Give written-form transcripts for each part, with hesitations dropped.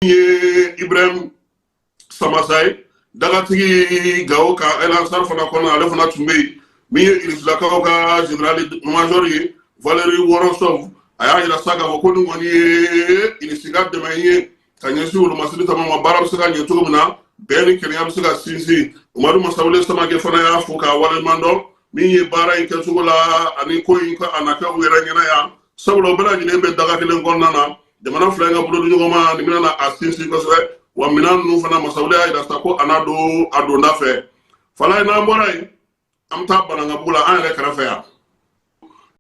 Ye Ibrahim Samasa ye, dagatigi Gawo ka El Ansar fana kɔnɔ, ale fana tun bɛ yen. Min ye Irisilakaw ka général major ye, Valeri Worosov, a y'a yira sa k'a fɔ ko nin kɔni ye Irisi ka dɛmɛ ye ka ɲɛsin wolomasiri tama ma, baara bɛ se ka ɲɛ cogo min na, bɛn ni kelenya bɛ se ka sinsin. Umaru Masawule Samakɛ fana y'a fo k'a waleɲuman dɔn min ye baara in kɛcogo la ani ko in ka a na kɛ u yɛrɛ ɲɛna yan, sabula u bɛɛ lajɛlen bɛ daga kelen kɔnɔna na. Jamana fila in ka bolo di ɲɔgɔn ma, nin bɛna a sinsin kosɛbɛ. Wa minɛn ninnu fana, Masawule y'a yira sa ko a n'a don a donda fɛ. Falaye, n'an bɔra yen, an bɛ taa Banankabugu la, an yɛrɛ kɛrɛfɛ yan.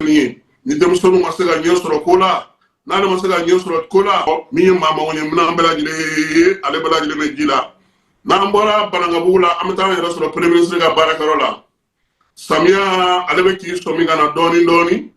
Ni ni denmisɛnninw ma se ka ɲɛ sɔrɔ ko la, n'ale ma se ka ɲɛ sɔrɔ ko la, min ye maa mago ɲɛ minɛn bɛɛ lajɛlen ye, ale bɛɛ lajɛlen bɛ ji la. N'an bɔra Banankabugu la, an bɛ taa an yɛrɛ sɔrɔ premier ministre ka baarakɛyɔrɔ la. Samiya ale bɛ k'i sɔmi ka na dɔɔni dɔɔni.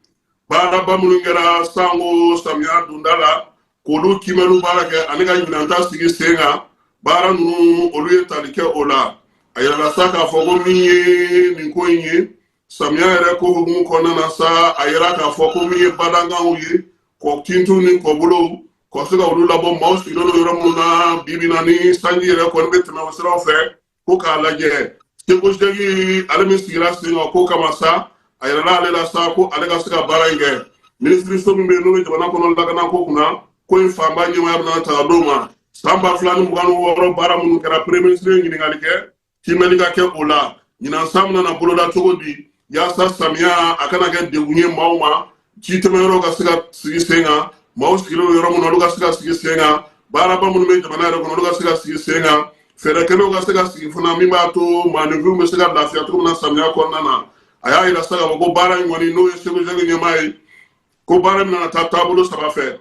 Baaraba minnu kɛra sango samiya donda la, k'olu kiimɛniw baara kɛ ani ka ɲinanta sigi sen kan, baara ninnu olu ye tali kɛ o la. A yirala sa k'a fɔ ko min ye nin ko in ye, samiya yɛrɛ ko hukumu kɔnɔna na sa, a yira k'a fɔ ko min ye badankanw ye, kɔ tintiw ni kɔbolow, ka se ka olu labɔ maaw sigilen don yɔrɔ minnu na bi bi na, ni sanji yɛrɛ kɔni bɛ tɛmɛ o siraw fɛ, ko k'a lajɛ. SECOGEC ale min sigira sen kan ko kama sa, a yirala ale la sa ko ale ka se ka baara in kɛ. Minisiriso min bɛ yen, n'o bɛ jamana kɔnɔ lakana ko kunna, ko in fanba ɲɛmaaya bɛna ta ka d'o ma. San 2026, baara minnu kɛra, premier ministre ye ɲininkali kɛ kiimɛli ka kɛ o la. Ɲinan san bɛna na boloda cogo di yaasa samiya a kana kɛ degun ye maaw ma, ji tɛmɛyɔrɔ ka se ka sigi sen kan, maaw sigilen don yɔrɔ minnu na, olu ka se ka sigi sen kan, baaraba minnu bɛ jamana yɛrɛ kɔnɔ, olu ka se ka sigi sen kan, fɛɛrɛ kɛnɛw ka se ka sigi fana min b'a to maaninfinw bɛ se ka lafiya cogo min na samiya kɔnɔna na. A y'a yira sa k'a fɔ ko baara in kɔni, n'o ye SECOGEC ɲɛmaa ye, ko baara bɛna taa taabolo saba fɛ: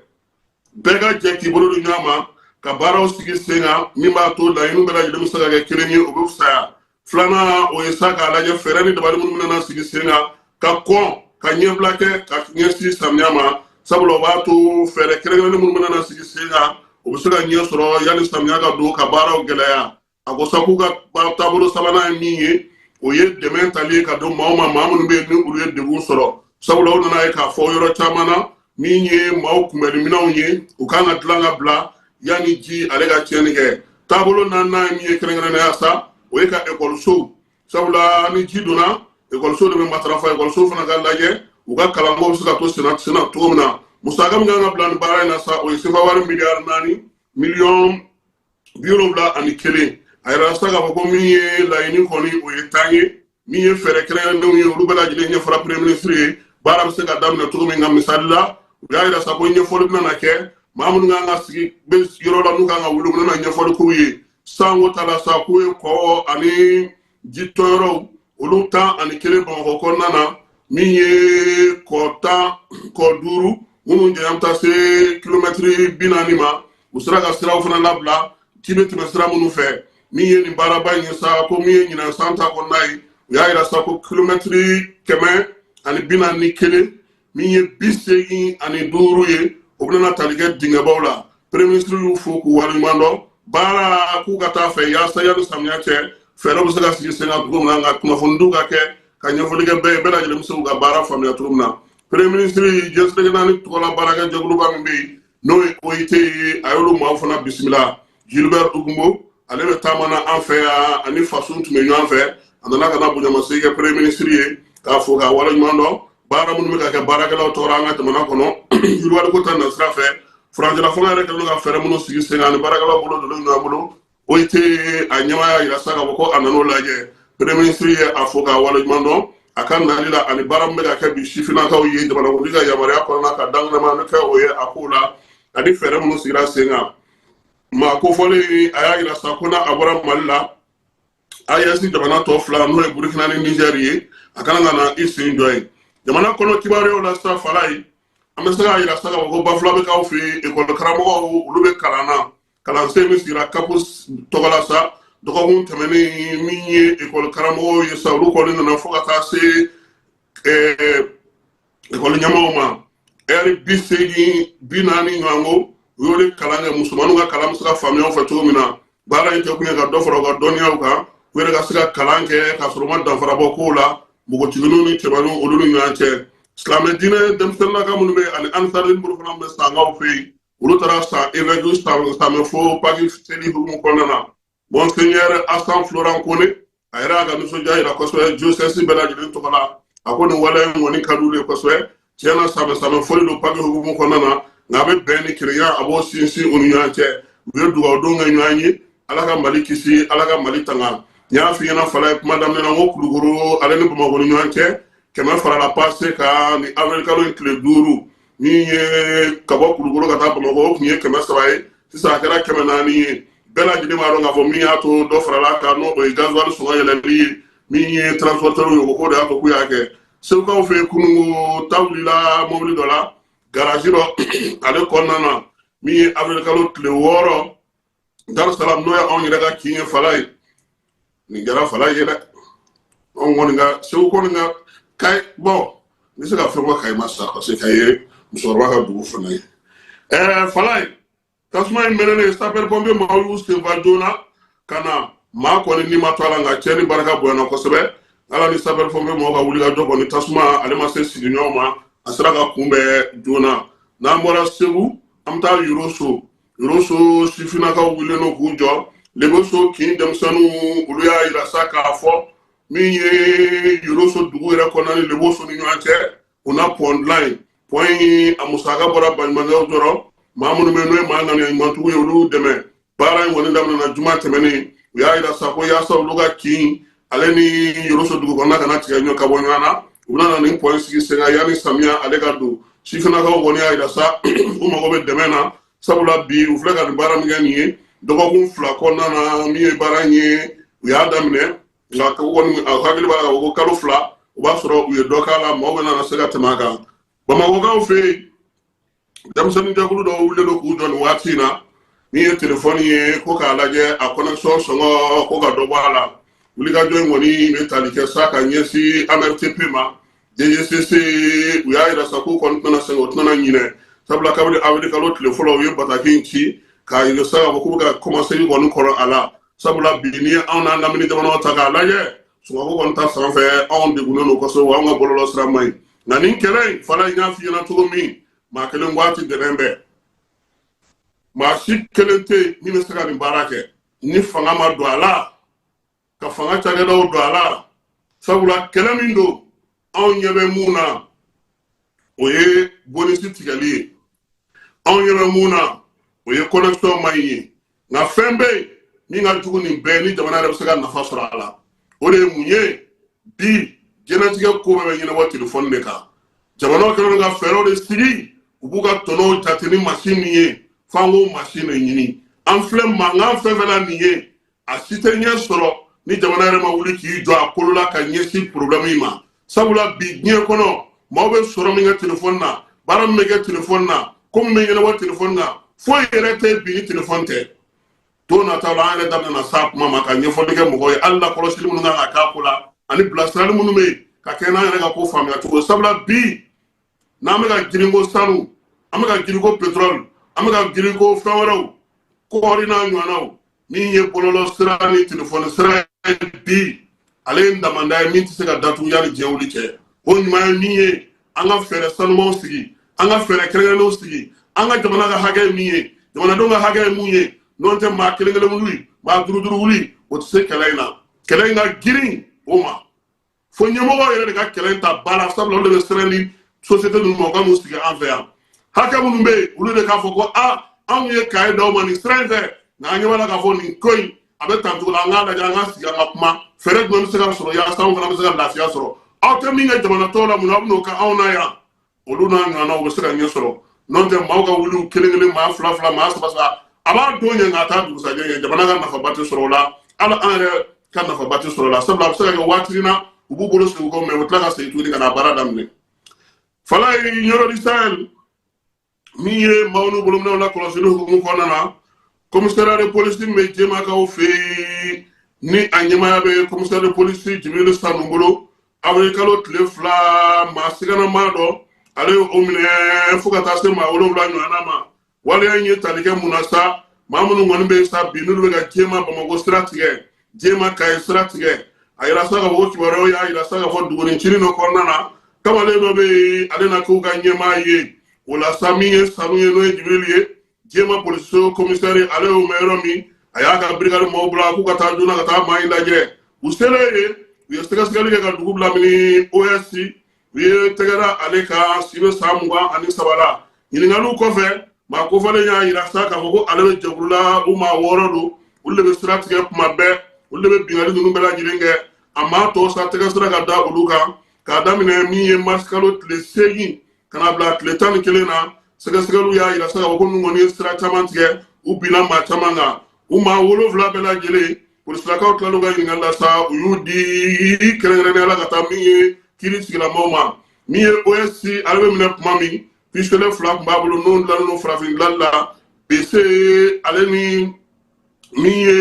bɛɛ ka jɛ k'i bolo di ɲɔgɔn ma ka baaraw sigi sen kan min b'a to laɲiniw bɛɛ lajɛlen bɛ se ka kɛ kelen ye, o bɛ fisaya. Filanan, o ye sa k'a lajɛ fɛɛrɛ ni dabali minnu bɛna sigi sen kan ka kɔn ka ɲɛbila kɛ ka ɲɛsin samiya ma, sabula o b'a to fɛɛrɛ kɛrɛnkɛrɛnnen minnu bɛna sigi sen kan, o bɛ se ka ɲɛ sɔrɔ yanni samiya ka don ka baaraw gɛlɛya. A ko sa k'u ka taabolo sabanan ye min ye, o ye dɛmɛ tali ye ka don maaw ma, maa minnu bɛ yen ni olu ye degun sɔrɔ, sabula u nana ye k'a fɔ yɔrɔ caman na, min ye maaw kunbɛnni ye, u kan ka dilan ka bila yanni ji ale ka tiɲɛni kɛ. Taabolo naaninan ye min ye kɛrɛnkɛrɛnnenya sa, o ye ka ekɔlisow, sabula ni ji donna, ekɔliso de bɛ matarafa, ekɔliso fana ka lajɛ u ka kalanko bɛ se ka to senna senna cogo min na. Musaka min kan ka bila nin baara in na sa, o ye sefa wari miliyari 4 miliyɔn 71. A yɛrɛ sa k'a fɔ ko min ye laɲini kɔni, o ye 10 ye. Min ye fɛɛrɛ kɛrɛnkɛrɛnnenw ye, olu bɛɛ lajɛlen ɲɛfɔra premier ministre ye, baara bɛ se ka daminɛ cogo min. Nka misali la, u y'a yira sa ko ɲɛfɔli bɛna na kɛ maa minnu kan ka sigi bɛ yɔrɔ la, n'u kan ka wuli, u bɛna ɲɛfɔli k'u ye. Sanko ta la sa, k'u ye kɔ ani jitɔyɔrɔw olu 11 Bamakɔ kɔnɔna na, min ye kɔ 10, kɔ 5 minnu janya bɛ taa se kilomɛtiri 40 ma. U sera ka siraw fana labila, ji bɛ tɛmɛ sira minnu fɛ. Min ye nin baaraba in ye sa, ko min ye ɲinan san ta kɔnɔna ye, u y'a yira sa ko kilomɛtiri 141, min ye 85 ye, o bɛna tali kɛ dingɛbaw la. Premier ministre y'u fo k'u waleɲuman dɔn baara k'u ka taa fɛ yaasa yanni samiya cɛ, fɛɛrɛw bɛ se ka sigi sen kan cogo min na, nka kunnafonidiw ka kɛ ka ɲɛfɔli kɛ bɛɛ ye, bɛɛ lajɛlen bɛ se k'u ka baara faamuya cogo min na. Premier ministre, diɲɛ seleke naani tɔgɔla baarakɛ jɛkuluba min bɛ yen, n'o ye OIT ye, a y'olu maaw fana bisimila. Gilbert Ugumbo, ale bɛ taama na an fɛ yan, ani faso tun bɛ ɲɔgɔn fɛ. A nana ka na bonyamasegin kɛ premier ministre ye k'a fo k'a waleɲuman dɔn baara minnu bɛ ka kɛ baarakɛlaw tɔgɔ an ka jamana kɔnɔ, yiriwaliko ta nasira fɛ. Furancɛla fanga yɛrɛ kɛlen don ka fɛɛrɛ minnu sigi sen kan ani baarakɛlaw bolo donnen ɲɔgɔn bolo, OIT a ɲɛmaa y'a yira sa k'a fɔ ko a nan'o lajɛ. Premier ministre ye a fo k'a waleɲuman dɔn a ka nali la ani baara min bɛ ka kɛ bi sifinnakaw ye jamanakuntigi ka yamaruya kɔnɔna ka dankɛnɛma kɛ o ye a kow la ani fɛɛrɛ minnu sigira sen kan. Maa kofɔlen, a y'a yira sa ko n'a a bɔra Mali la, AES jamana tɔ fila, n'o ye Burukina ni Niger ye, a kana ka na i sen jɔ yen. Jamana kɔnɔ kibaruyaw la sa, Falaye, an bɛ se k'a yira sa k'a fɔ ko Bafulabɛkaw fɛ yen, ekɔli karamɔgɔw olu bɛ kalan na. Kalansen min sigira CAP tɔgɔ la sa dɔgɔkun tɛmɛnen, min ye ekɔli karamɔgɔw ye sa, olu kɔni nana fo ka taa se ekɔli ɲɛmɔgɔw ma. Ɛri 80 40 ɲɔgɔnko, u y'o de kalan kɛ, musomaninw ka kalan bɛ se ka faamuya u fɛ cogo min na. Baara in kɛkun ye ka dɔ fara u ka dɔnniyaw kan, u yɛrɛ ka se ka kalan kɛ k'a sɔrɔ u ma danfara bɔ kow la npogotigininw ni cɛmaninw olu ni ɲɔgɔn cɛ. Silamɛ diinɛ denmisɛnninnaka minnu bɛ yen ani Ansarudin bolo fana bɛ Sankaw fɛ yen, Olu taara san évêque Samɛ fo Pâques seli hukumu kɔnɔna na. Monseigneur Asan Florent Kone, a yɛrɛ y'a ka nisɔndiya yira kosɛbɛ diocèse bɛɛ lajɛlen tɔgɔ la. A ko nin waleya in kɔni ka d'olu ye kosɛbɛ. Tiɲɛ na, Samɛ Samɛ foli don Pâques hukumu kɔnɔna na, nka a bɛ bɛn ni kelenya, a b'o sinsin u ni ɲɔgɔn cɛ. U ye dugawudon kɛ ɲɔgɔn ye. Ala ka Mali kisi, Ala ka Mali tanga. N y'a f'i ɲɛna fala ye kuma daminɛ na, n ko Kulukoro ale ni Bamakɔ ni ɲɔgɔn cɛ, 100 farala pase kan ni avril kalo in tile 5. Min ye ka bɔ Kulukoro ka taa Bamakɔ, o tun ye 300 ye, sisan a kɛra 400 ye. Bɛɛ lajɛlen b'a dɔn k'a fɔ min y'a to dɔ farala kan, n'o o ye gasoil sɔngɔ yɛlɛli ye. Min ye transporteur ye, o ko de y'a to k'u y'a kɛ. Segukaw fɛ yen, kununko ta wulila mobili dɔ la garage dɔ ale kɔnɔna na, min ye avril kalo tile 6, Darussalam, n'o ye anw yɛrɛ ka kin ye. Fala ye nin kɛra fala ye dɛ. Anw kɔni ka Segu kɔni ka Kayi, bɔn, n bɛ se ka fɛn fɔ Kayi ma sa, parce que Kayi ye musokɔrɔba ka dugu fana ye. Fala ye tasuma in mɛnɛnen, sapeur pompier maaw y'u senfa joona ka na. Maa kɔni ni ma to a la, nka cɛ ni barika bonyana kosɛbɛ. Ala ni sapeur pompier maaw ka wulikajɔ kɔni, tasuma ale ma se sigiɲɔgɔn ma, a sera ka kunbɛn joona. N'an bɔra Segu, an bɛ taa Yoroso. Yoroso sifinnakaw wulilen don k'u jɔ. Leboso kin denmisɛnninw, olu y'a yira sa k'a fɔ min ye Yoroso dugu yɛrɛ kɔnɔna ni Leboso ni ɲɔgɔn cɛ, u na pɔn dilan yen. Pɔn in, a musaka bɔra baɲumankɛw jɔrɔ. Maa minnu bɛ yen n'o ye maa ŋaniya ɲumantigiw ye, olu dɛmɛ. Baara in kɔni daminɛna juma tɛmɛnen. U y'a yira sa ko yaasa olu ka kin ale ni Yoroso dugu kɔnɔna kana tigɛ ɲɔ ka bɔ ɲɔgɔn na, u bɛna na nin pɔn sigi sen kan yanni samiya ale ka don. Sifinnakaw kɔni y'a yira sa u mago bɛ dɛmɛ na, sabula bi u filɛ ka nin baara min kɛ nin ye dɔgɔkun 2 kɔnɔna na, min ye baara in ye, u y'a daminɛ, nka ko kɔni a hakili b'a la k'a fɔ ko kalo 2, o b'a sɔrɔ u ye dɔ k'a la, maaw bɛna se ka tɛmɛ a kan. Bamakɔkaw fɛ yen, denmisɛnnin jɛkulu dɔw wulilen don k'u jɔ nin waati in na. Min ye telefɔni ye, ko k'a lajɛ a connexion sɔngɔ, ko ka dɔ bɔ a la. Wulikajɔ in kɔni bɛ tali kɛ sa ka ɲɛsin AMRTP ma, DGCC. U y'a yira sa k'u kɔni tɛna sɛgɛn, u tɛna ɲinɛ, sabula kabini avril kalo tile fɔlɔ, u ye bataki in ci k'a yira sa k'a fɔ k'u bɛ ka kɔmasegin kɔni kɔrɔ a la, sabula bi n'i ye anw n'an lamini jamanaw ta k'a lajɛ, sɔngɔko kɔni ta fan fɛ, anw degunnen don kosɛbɛ, wa anw ka bɔlɔlɔ sira man ɲi. Nka nin kɛlɛ in fana, n y'a f'i ɲɛna cogo min, maa kelen ko a ti dɛmɛ bɛɛ, maa si kelen tɛ yen min bɛ se ka nin baara kɛ ni fanga ma don a la, ka fanga cakɛdaw don a la, sabula kɛlɛ min don, anw ɲɛ bɛ mun na, o ye bonisi tigɛli ye. Anw ɲɛ bɛ mun na, o ye connexion man ɲi ye. Nka fɛn bɛ yen min ka jugu nin bɛɛ, ni jamana yɛrɛ bɛ se ka nafa sɔrɔ a la, o de ye mun ye? Bi diɲɛlatigɛ ko bɛɛ bɛ ɲɛnabɔ telefɔni de kan. Jamanaw kɛlen don ka fɛɛrɛw de sigi, u b'u ka tɔnɔw jate ni masin min ye, f'an k'o masin de ɲini. An filɛ mankan fɛn fɛn na nin ye, a si tɛ ɲɛ sɔrɔ ni jamana yɛrɛ ma wuli k'i jɔ a kolo la ka ɲɛsin problème in ma, sabula bi diɲɛ kɔnɔ, maaw bɛ sɔrɔ min kɛ telefɔni na, baara min bɛ kɛ telefɔni na, ko min bɛ ɲɛnabɔ telefɔni na, foyi yɛrɛ tɛ bi ni telefɔni tɛ. Don nataw la, an yɛrɛ daminɛna s'a kuma ma ka ɲɛfɔli kɛ mɔgɔw ye, hali lakɔlɔsili minnu kan ka k'a ko la ani bilasirali minnu bɛ yen ka kɛ n'an yɛrɛ ka ko faamuya cogo, sabula bi n'an bɛ ka girin ko sanu, an bɛ ka girin ko pétrole, an bɛ ka girin ko fɛn wɛrɛw, kɔɔri n'a ɲɔgɔnnaw, min ye bɔlɔlɔ sira ni telefɔni sira ye bi, ale ye damanda ye min tɛ se ka datugu yanni diɲɛ wuli cɛ. O ɲuman ye min ye, an ka fɛɛrɛ sanumanw sigi, an ka fɛɛrɛ kɛrɛnkɛrɛnnenw sigi, an ka jamana ka hakɛ ye min ye, jamanadenw ka hakɛ ye mun ye. N'o tɛ, maa kelen kelen wuli, maa duuru duuru wuli, o tɛ se kɛlɛ in na. Kɛlɛ in ka girin o ma, fo ɲɛmɔgɔw yɛrɛ de ka kɛlɛ in ta ba la, sabula olu de bɛ sɛbɛn di société ninnu ma, u ka n'u sigi an fɛ yan. Hakɛ minnu bɛ yen, olu de k'a fɔ ko a anw ye kaye d'aw ma nin sira in fɛ, nka an ɲɛ b'a la k'a fɔ nin ko in a bɛ tan cogo la, an k'a lajɛ, an k'a sigi, an ka kuma, fɛɛrɛ jumɛn bɛ se ka sɔrɔ yaasa anw fana bɛ se ka lafiya sɔrɔ? Aw tɛ min kɛ jamana tɔw la, mun na aw bɛn'o kɛ anw na yan? Olu n'a ɲɔgɔnnaw bɛ se ka ɲɛ sɔrɔ. N'o tɛ, maaw ka wuli kelen kelen, maa fila fila, maa saba saba, a b'a don ɲɛ, nka a t'a dugusajɛ ɲɛ. Jamana ka nafaba tɛ sɔrɔ o la, hali an yɛrɛ ka nafaba tɛ sɔrɔ o la, sabula a bɛ se ka kɛ waati na u b'u bolo sigi u kɔ, mɛ u bɛ tila ka segin tuguni ka na baara daminɛ. Fala ye Ɲɔrɔ du Sahel, min ye maaw n'u bolominɛw la kɔlɔsili hukumu kɔnɔna na, commissariat de police min bɛ Jemakaw fɛ yen, ni a ɲɛmaaya bɛ commissaire de police Jibril Sanu bolo, avril kalo tile 2, maa siganamaa dɔ, ale ye o minɛ fo ka taa se maa 7 ɲɔgɔnna ma. Waleya in ye tali kɛ mun na sa? Maa minnu kɔni bɛ yen sa bi, n'olu bɛ ka Jema Bamakɔ sira tigɛ, Jema Kaye sira tigɛ, a yira sa k'a fɔ ko kibaruyaw y'a yira sa k'a fɔ duguni cinin dɔ kɔnɔna na, kamalen dɔ bɛ yen, ale na k'u ka ɲɛmaa ye. O la sa, min ye Sanu ye, n'o ye Jibril ye. Jema polisiso komisɛri, ale y'o mɛn yɔrɔ min, a y'a ka brigade mɔgɔw bila k'u ka taa joona ka taa maa in lajɛ. U selen yen, u ye sɛgɛsɛgɛli kɛ ka dugu lamini. OS, u ye tɛgɛ da ale kan, si bɛ san 23 la. Ɲininkaliw kɔfɛ, maa kofɔlen y'a yira sa k'a fɔ ko ale bɛ jɛkulu la, u maa wɔɔrɔ don, olu de bɛ sira tigɛ kuma bɛɛ, olu de bɛ binkanni ninnu bɛɛ lajɛlen kɛ. A maa tɔw sa, tɛgɛ sera ka da olu kan k'a daminɛ min ye marisi kalo tile 8 ka na bila tile 11 na. Sɛgɛsɛgɛliw y'a yira sa k'a fɔ ko ninnu kɔni ye sira caman tigɛ, u binna maa caman kan. U maa wolonwula bɛɛ lajɛlen, polisilakaw tilal'u ka ɲininkali la sa, u y'u di kɛrɛnkɛrɛnnenya la ka taa min ye kiiri tigilamɔgɔw ma. Min ye OSC, ale bɛ minɛ tuma min, pistolet fila tun b'a bolo, n'o dilannen don farafin dilanli la, BC ale ni min ye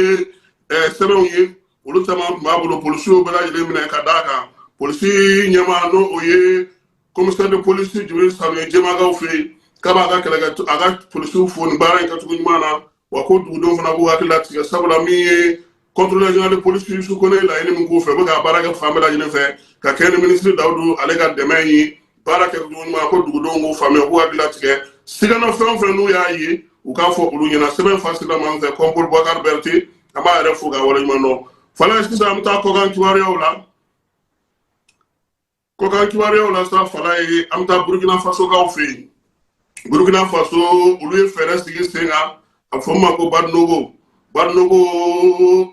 sɛbɛnw ye, olu caman tun b'a bolo. Polisiw bɛɛ lajɛlen minɛ ka d'a kan. Polisi ɲɛmaa, n'o o ye commissaire de police Jibril Sanu ye Jemakaw fɛ yen, k'a b'a ka kɛlɛkɛ, a ka polisiw fo nin baara in kɛcogo ɲuman na, wa ko dugudenw fana b'u hakili latigɛ, sabula min ye contrôleur général de police Yusu Kone ye laɲini min k'u fɛ, u bɛ ka baara kɛ fan bɛɛ lajɛlen fɛ ka kɛ ni minisiri Dawudu ale ka dɛmɛ ye. Baara kɛcogo ɲuman, ko dugudenw k'u faamuya, k'u hakili latigɛ, sigana fɛn o fɛn n'u y'a ye, u k'a fɔ olu ɲɛna. Sɛbɛn fasila man fɛ, Kɔnpol Bubakari Berete, an b'a yɛrɛ fo k'a waleɲuman dɔn. Fala, sisan an bɛ taa kɔkan kibaruyaw la. Kɔkan kibaruyaw la sa, Fala ye, an bɛ taa Burukina Fasokaw fɛ yen. Burukina Faso, olu ye fɛɛrɛ sigi sen kan, a bɛ fɔ min ma ko Badinogo. Badinogo,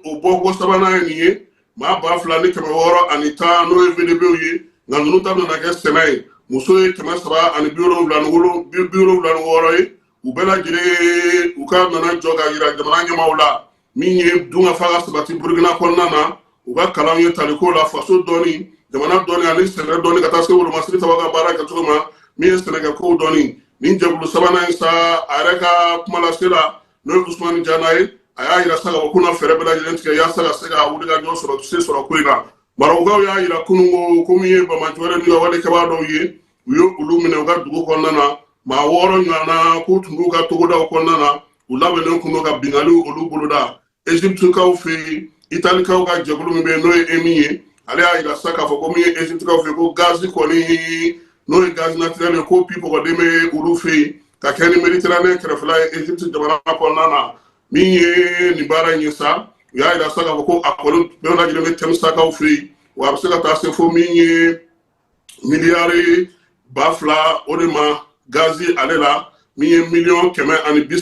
o bɔko sabanan ye nin ye. Maa 2610, n'o ye VDPw ye, nka ninnu ta bɛna kɛ sɛnɛ ye. Muso ye 376 ye. U bɛɛ lajɛlen, u ka nana jɔ ka yira jamana ɲɛmaaw la min ye dunkafa ka sabati Burukina kɔnɔna na. U ka kalanw ye taliko la, faso dɔɔni, jamana dɔɔni ani sɛnɛ dɔɔni, ka taa se wolomasiri tɔgɔ ka baara kɛcogo ma, min ye sɛnɛkɛkow dɔɔni. Nin jɛkulu sabanan in sa, a yɛrɛ ka kumalase la, n'o ye Usumani Jana ye, a y'a yira sa k'a fɔ k'u na fɛɛrɛ bɛɛ lajɛlen tigɛ yaasa ka se ka wuli ka jɔ sɔrɔ, se sɔrɔ ko in na. Marɔkukaw y'a yira kunun ko min ye banbaanci wɛrɛ ni wale kɛbaa dɔw ye, u ye olu minɛ u ka dugu kɔnɔna na, maa wɔɔrɔ ɲɔgɔnna, k'u tun b'u ka togodaw kɔnɔna na, u labɛnnen kun don ka binkanniw olu boloda. Egyptekaw fɛ yen, Italikaw ka jɛkulu min bɛ yen, n'o ye EMI ye, ale y'a yira sa k'a fɔ ko min ye Egyptekaw fɛ yen, ko gazi kɔni, n'o ye gaz naturel ye, ko pipɔgɔden bɛ olu fɛ yen ka kɛ ni Méditerranée kɛrɛfɛla ye Egypte jamana kɔnɔna na. Min ye nin baara in ye sa, u y'a yira sa k'a fɔ ko a kɔni bɛɛ lajɛlen bɛ Tɛmisakaw fɛ yen, wa a bɛ se ka taa se fo min ye miliyari 2000 o de ma gazi ale la, min ye miliyɔn 130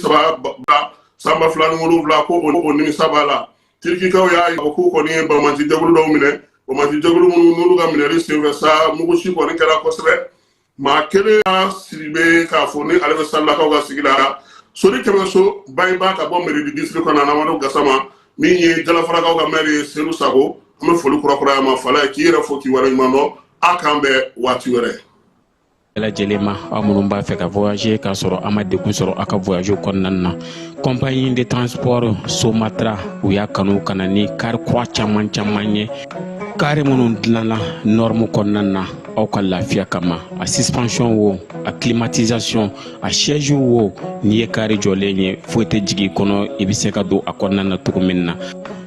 san 2007, ko o nimisa b'a la. Tirikikaw y'a yira k'u kɔni ye banbaanci jɛkulu dɔw minɛ, banbaanci jɛkulu minnu n'olu ka minɛli senfɛ sa, muguci kɔni kɛra kosɛbɛ. Maa kelen Sidibe k'a fɔ ni ale bɛ Salilakaw ka sigi la, Sori Kɛmɛso Bayiba, ka bɔ Meridi district kɔnɔ, Amadu Gasama, min ye Jalafarakaw ka maire ye, Sedu Sago, an bɛ foli kurakuraya ma. Fala ye, k'i yɛrɛ fo k'i waleɲuman dɔn. A k'an bɛn waati wɛrɛ. Bɛɛ lajɛlen ma, aw minnu b'a fɛ ka voyager k'a sɔrɔ a ma degun sɔrɔ aw ka voyage kɔnɔna na, compagnie de transport Somatra, u y'a kanu ka na ni kari kura caman caman ye, kari minnu dilanna norme kɔnɔna na aw ka lafiya kama. A suspension wo, a climatisation, a siège wo, n'i ye kari jɔlen ye, foyi tɛ jigin i kɔnɔ, i bɛ se ka don a kɔnɔna na cogo min na.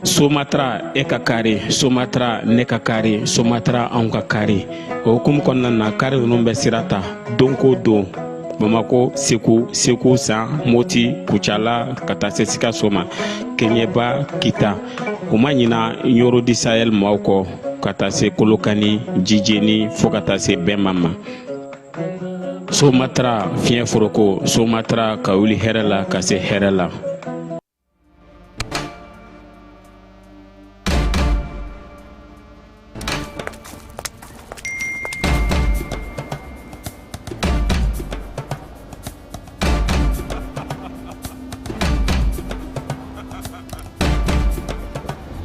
Somatra, e ka kari Somatra, ne ka kari Somatra, anw ka kari. O hukumu kɔnɔna na, kari ninnu bɛ sira ta don ko don Bamako, Segu, Segu San, Moti, Kucala, ka taa se Sikaso ma, Keɲeba, Kita. U ma ɲina Ɲoro du Sahel maaw kɔ, ka taa se Kolokani, Jijeni, fo ka taa se Bɛnba ma. Somatra, fiɲɛ foroko Somatra, ka wuli hɛrɛ la ka se hɛrɛ la.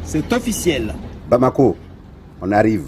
C'est officiel. Bamako, on arrive.